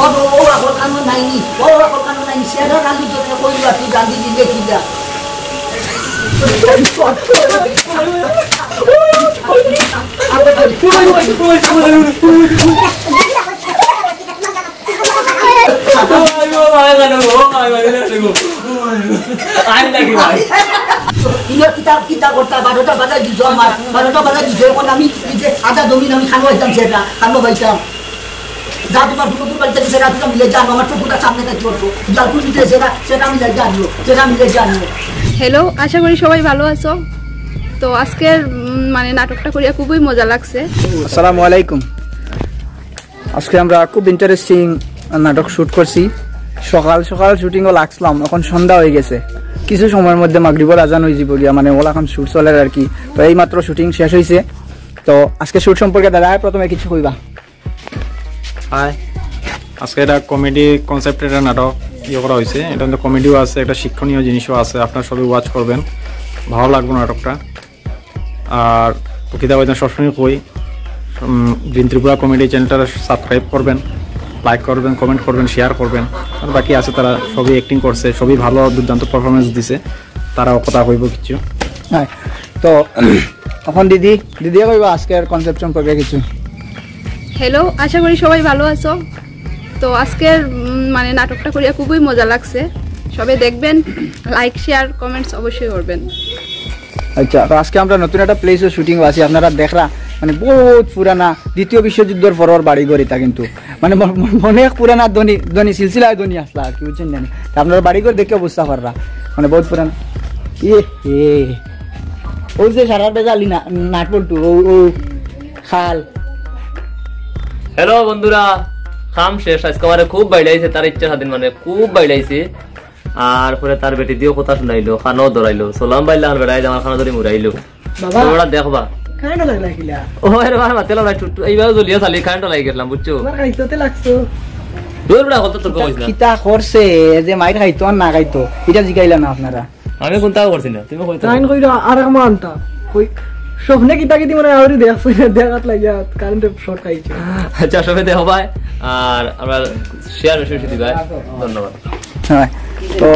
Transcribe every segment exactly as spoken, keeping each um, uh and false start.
ও, ও, ও, আকল কানো নাইনি, ও, ও, আকল কানো নাইনি, সেটা রান্ধি তোকে কই দিবা, তুই রান্ধি দিলে কি যা? ইনো কিতা, কিতা করতা, বারোটা বাজাই দিছো আমার, বারোটা বাজাই দিছো, এখন আমি এই যে আধা জমিন আমি খানো পাইতাম সেটা, খানো পাইতাম। যা তোমার হুজুর বাড়িতে গেছে, রাতে মিলে জানো, আমার চোখটা সামনে কাজ করছো। যা তুমি দিতে সেটা, সেটা মিলে জানো, সেটা মিলে জানো। হ্যালো, আশা করি সবাই ভালো আছো। তো আজকের উম, মানে নাটকটা করিয়া খুবই মজা লাগছে। আসসালামু আলাইকুম। আজকে আমরা খুব ইন্টারেস্টিং নাটক শুট করছি। সকাল সকাল শুটিংও লাগছিলাম, এখন সন্ধ্যা হয়ে গেছে। কিছু সময়ের মধ্যে মাগরিবর আজান হয়ে যাবো গিয়া, মানে ওলাখান শুট চলের আর কি। তো এই মাত্র শুটিং শেষ হয়েছে। তো আজকে শুট সম্পর্কে দাদা প্রথমে কিছু কইবা? হাই, আজকে এটা কমেডি কনসেপ্টে একটা নাটক ইয়ে করা হয়েছে। এটা মধ্যে কমেডিও আছে, একটা শিক্ষণীয় জিনিসও আছে। আপনারা সবাই ওয়াচ করবেন, ভালো লাগবে নাটকটা। আর প্রকৃতা হয়তো সবসময় কই, গ্রিন ত্রিপুরা কমেডি চ্যানেলটা সাবস্ক্রাইব করবেন, লাইক করবেন, কমেন্ট করবেন, শেয়ার করবেন। আর বাকি আছে, তারা সবই অ্যাক্টিং করছে, সবই ভালো দুর্দান্ত পারফরমেন্স দিছে, তারাও কথা কইব কিছু। হ্যাঁ, তো এখন দিদি, দিদি কইবা আজকের কনসেপ্ট সম্পর্কে কিছু? হ্যালো, আশা করি সবাই ভালো আছো। তো আজকের উম, মানে নাটকটা করিয়া খুবই মজা লাগছে। সবাই দেখবেন, লাইক, শেয়ার, কমেন্টস অবশ্যই করবেন। আচ্ছা, তো আজকে আমরা নতুন একটা প্লেসও শুটিং আছি, আপনারা দেখরা, মানে বহুত পুরানা দ্বিতীয় বিশ্বযুদ্ধর পরর বাড়িঘর এটা কিন্তু, মানে ম- ম- অনেক পুরানা ধনী ধনী সিলসিলায় ধনী আসলা আর কি, বুঝছেন জানি। তা আপনারা বাড়িঘর দেখে বুঝতে পাররা, মানে বহুত পুরানা। ইয়ে, ইয়ে। ওই যে সারা বেজালি না নাটবল্টু, ও ও খাল। হ্যালো বন্ধুরা, কাম শেষ। আজকে আমারে খুব বাইড়াইছে, তার ইচ্ছা স্বাধীন মানে খুব বাইড়াইছে। আর পরে তার বেটি দিয়েও কথা শুনাইলো, খানো ধরাইলো, সালাম বাইলা আমার বেড়াই আমার খানো ধরে মুড়াইলো। বাবা, তোমরা দেখবা। কারেন্ট লাগলা কিলা? ও এর বার মাতে লাগা টুটু, এইভাবে জ্বলিয়া চালি কারেন্ট লাগি গেছিলাম, বুঝছো? তোমার খাইতে লাগছো। দূর বেড়া, কত তোর কইস না। কিতা করছে যে মাইর খাইতো আর না খাইতো, এটা জিগাইলা না আপনারা? আমি কোনটাও করছি না, তুমি কইতো। কারেন্ট কইরা আর এক মানতা। কই স্বপ্নে কিতা কিতি মানে আউরি দেখ, দেখাত লাগিয়া কারেন্টে শর্ট খাইছে। আচ্ছা, সবাই দেখো ভাই, আর আমরা শেয়ার বেশি বেশি দিবাই। ধন্যবাদ। হ্যাঁ, তো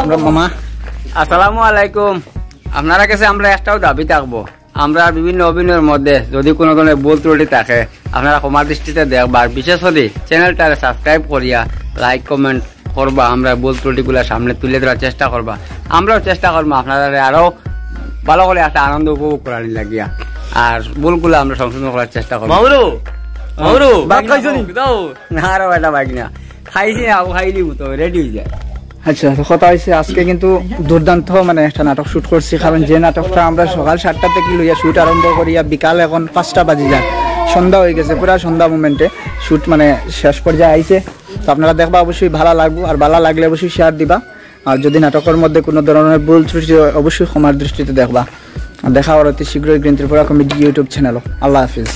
আমরা মামা, আসসালামু আলাইকুম। আপনারা কাছে আমরা একটাও দাবি থাকবো, আমরা বিভিন্ন অভিনয়ের মধ্যে যদি কোনো ধরনের ভুল ত্রুটি থাকে, আপনারা ক্ষমা দৃষ্টিতে দেখবা। আর বিশেষ করে চ্যানেলটারে সাবস্ক্রাইব করিয়া লাইক কমেন্ট করবা, আমরা ভুল ত্রুটিগুলা সামনে তুলে ধরার চেষ্টা করবা। আমরাও চেষ্টা করবো আপনারা আরো ভালো করে একটা আনন্দ উপভোগ করার লাগিয়া, আর ভুলগুলা আমরা সংশোধন করার চেষ্টা করবো। মামুরু, মামুরু, ভাত খাইছো নি? দাও। না, আরো একটা বাইক না খাইছি না, খাইলি তো রেডি হয়ে যায়। আচ্ছা, তো কথা হয়েছে আজকে কিন্তু দুর্দান্ত মানে একটা নাটক শুট করছি, কারণ যে নাটকটা আমরা সকাল সাতটা থেকে লইয়া শুট আরম্ভ করিয়া বিকাল এখন পাঁচটা বাজি যায়, সন্ধ্যা হয়ে গেছে, পুরা সন্ধ্যা মোমেন্টে শুট মানে শেষ পর্যায়ে আইছে। তো আপনারা দেখবা, অবশ্যই ভালো লাগবো, আর ভালো লাগলে অবশ্যই শেয়ার দিবা। আর যদি নাটকের মধ্যে কোনো ধরনের ভুল ত্রুটি হয়, অবশ্যই ক্ষমার দৃষ্টিতে দেখবা। আর দেখা হবে অতি শীঘ্রই গ্রিন ত্রিপুরা কমেডি ইউটিউব চ্যানেলও। আল্লাহ হাফিজ।